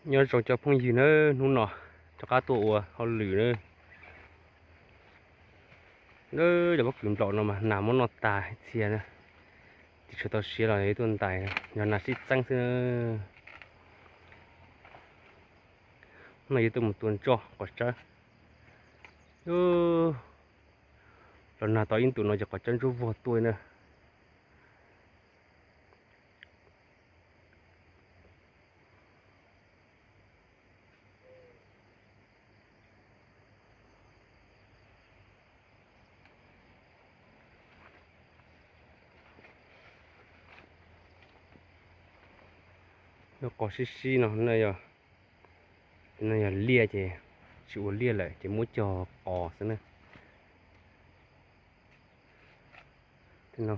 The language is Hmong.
Nyob zoo cov phooj ywg na, hnub no rov qab tuaj ua hauj lwm na. Cov pob kws nplaum no mas nas muab noj tas txhia na, tsis tshua tau siav los yuav tuaj ntais, yog nas sib txeeb xwb. No yuav tuaj mus tua ntsoj qos tsawb. Los nag tau ib ntus no ces qos tsawb ntsuab vuag tuaj na. Lub qos sib sib no, no yog liaj ces tsis ua liaj lawm ces muab cog qos xwb na. Tej no